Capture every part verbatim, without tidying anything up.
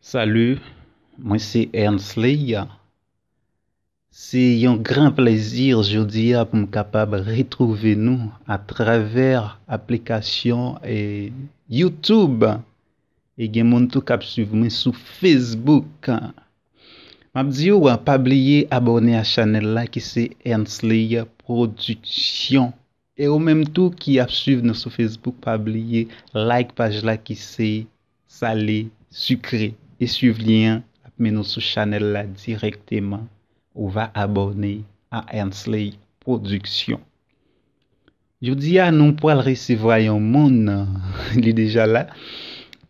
Salut, mwen se Ernsley. Se yon gran plezi jodi a pou m kapab retwouve nou atravè aplikasyon e YouTube. E gen moun tou k ap swiv mwen sou Facebook. M ap di w, pa bliye abòne a chanèl la ki se Ernsley Production. E ou menm tou ki ap swiv nou sou Facebook, pa bliye like paj la ki se Salé Sucré. E swiv lyen an ap mennen w sou chanèl la dirèkteman. Ou va abòne a Ernsley Production. Jodi a, nou pral resevwa yon moun, li deja la,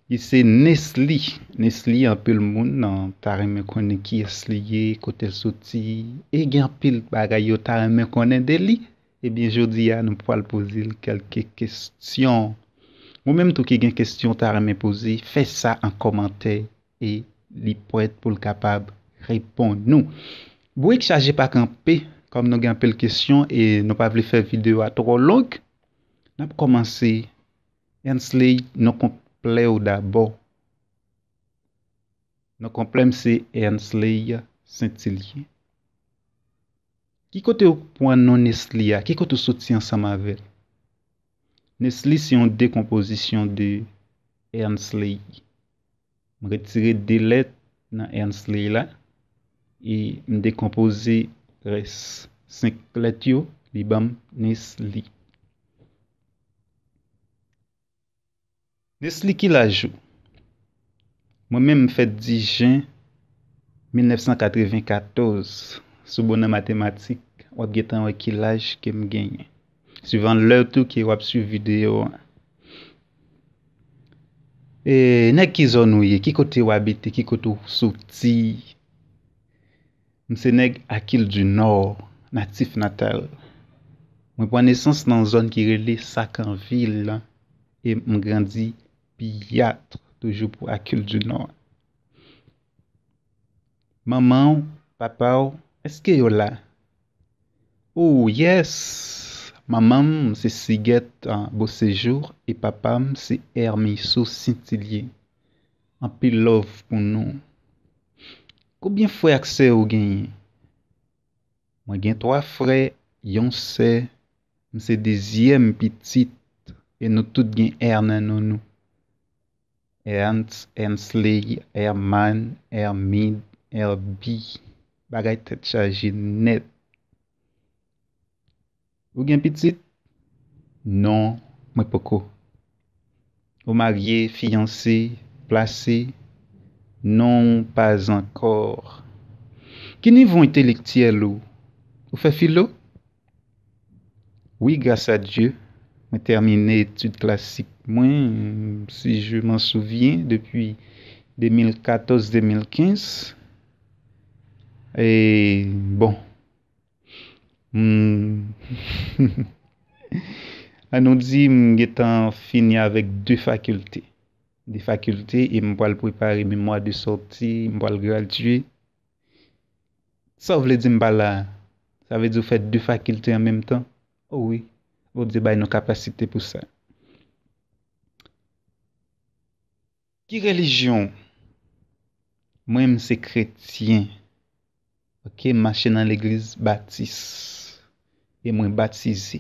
ki se Nesly. Nesly, anpil moun ta renmen konnen kiyès li ye, kote l soti, e gen anpil bagay yo ta renmen konnen de li. Ebyen, jodi a, nou pral poze l kèlke kesyon. Ou menm tou ki gen kesyon w ta renmen poze, fè sa an kòmantè e li prèt pou l kapab reponn nou. Bourik chaje pa kanpe, kòm nou gen anpil kesyon e nou pa vle fè videyo a twò long, n ap kòmanse. Ernsley, non konplè w dabò. Non konplè m se Ernsley Saintilien. Ki kote w pran non Nesly a? Ki kote w soti ansanm avè l? Nesly se yon dekonpozisyon de Ernsley. M retire de lèt nan Ernsley la e m dekonpoze rès senk lèt yo, li ban m Nesly. Nesly, ki laj ou? Mwen menm, m fèt dis jen mil nèf san katreven katòz. Si w bon nan matematik, w ap gentan wè ki laj ke m genyen. Swivan lè tou ke w ap swiv videyo a. E, nèg ki zòn ou ye? Ki kote w abite? Ki kote w soti? M se nèg Akil di Nò, natif natal. Mwen pran nesans nan zòn ki rele Sakanvil e m grandi Pyat, toujou pou Akil di Nò. Manman w, papa w, èske yo la? Oh, yes! Manman m se Sigèt, ah, Beauséjour e papa m se Hermiso Saintilien. Anpil love pou nou. Konbyen frè ak sè ou genyen? Mwen gen twa frè, yon sè. M se dezyèm pitit e nou tout gen R nan non nou. Ernst, Ernsley, Herman, Hermide, Herby. Bagay tèt chaje nèt. Ou gen pitit? Non, mwen poko. Ou marye, fiyanse, plase? Non, pas encore. Ki nivo entelektyèl ou? Ou fè filo? Wi, gras a Dye, mwen tèmine etid klasik mwen, si je m'en souviens, depi de mil katòz de mil kenz. E, bon, hmm, ann nou di m gentan fini avèk de fakilte. De fakilte, e m pral prepare memwa de sòti, m pral gradye. Sa w vle di m pa la a? Sa vle di w fè de fakilte an menm tan? O wi, Bondye bay nou kapasite pou sa. Ki relijyon w? Mwen, m se kretyen. Oke, m mache nan legliz batis. E mwen batize.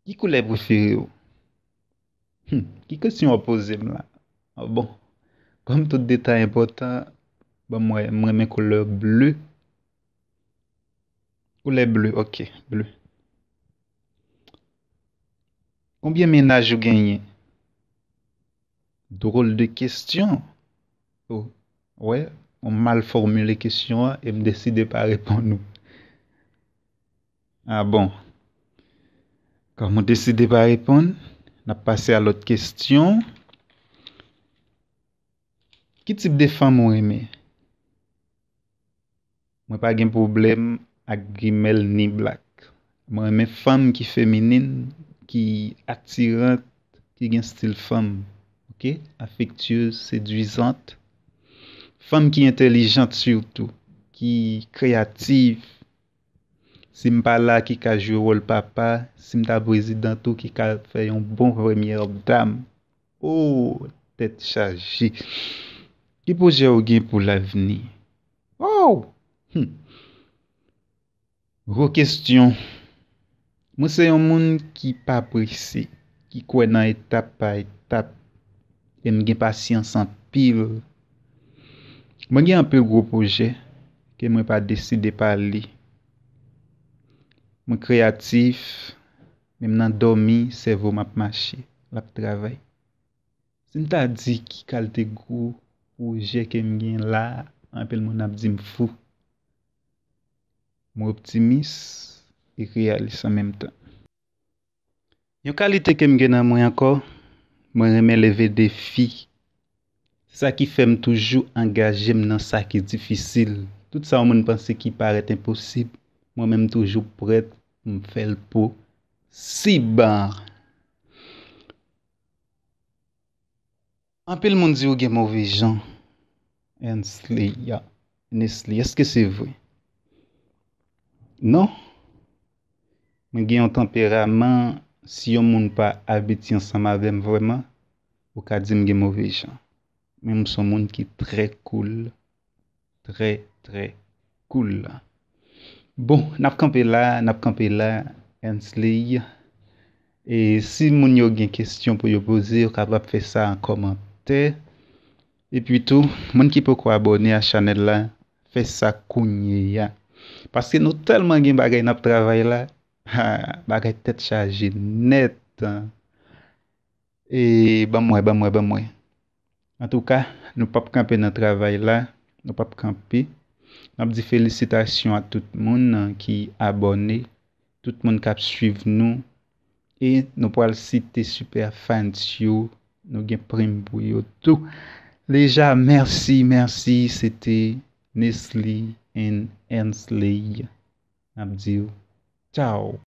Ki koulè prefere w? Hmm, ki kesyon w ap poze m la? Ah, bon, kòm tout detay enpòtan, ban m wè, m renmen koulè ble. Koulè ble, oke, ble. Konbyen mennaj ou genyen? Drôle de question. Oh, wè, ou mal fòmile kesyon an e m deside pa reponn ou. Ah bon. Kòm ou deside pa reponn, n ap pase a lòt kesyon. Ki tip de fanm ou renmen? Mwen pa gen pwoblèm ak grimèl ni blak. Mwen renmen fanm ki feminin, ki atirant, ki gen stil fanm. Oke? Afectueuse, séduisante. Fanm ki entèlijant sitou, ki kreyativ. Si m pa la, ki ka jwe wòl papa, si m ta prezidan tou, ki ka fè yon bon premyè dam. Oh, tèt chaje. Ki pwojè ou gen pou lavni? Oh! Hmm. Gwo kesyon. Mwen se yon moun ki pa prese, ki kwè nan etap pa etap, e m gen pasyans anpil. Mwen gen anpil gwo pwojè ke mwen pa deside pale. Mwen kreyatif, menm nan dòmi, sèvo m ap mache, l ap travay. Si m ta di ki kalite gwo pwojè ke m gen la, anpil moun ap di m fou. Mwen optimis e reyalis an menm tan. Yon kalite ke m gen nan mwen ankò, mwen renmen leve defi. Se sa ki fè m toujou angaje m nan sa ki difisil. Tout sa yon moun panse ki parèt enposib, mwen menm toujou prèt pou m fè l posib. Anpil moun di ou gen move jan, Ensley, Nesly, èske se vre? Non. Mwen gen yon tanperaman, si yon moun pa abitye ansanm avè m vrèman, ou ka di m gen move jan. Men m se yon moun ki trè cool, trè, trè cool. Bon, n ap kanpe la, n ap kanpe la, Ensley. E si moun yo gen kesyon pou yo poze, yo kapab fè sa an kòmantè. Epi tou, moun ki poko abòne a chanèl la, fè sa kounye a. Paske nou tèlman gen bagay n ap travay la, ha, bagay tèt chaje nèt. E ban m wè, ban m wè, ban m wè. Antouka, nou p ap kanpe nan travay la, nou p ap kanpe. N ap di felisitasyon a tout moun ki abòne, tout moun k ap swiv nou. E nou pral site super fans yo, nou gen prim pou yo tou. Deja, mèsi, mèsi, se te Nesly and Ensley. N ap di w tchaw.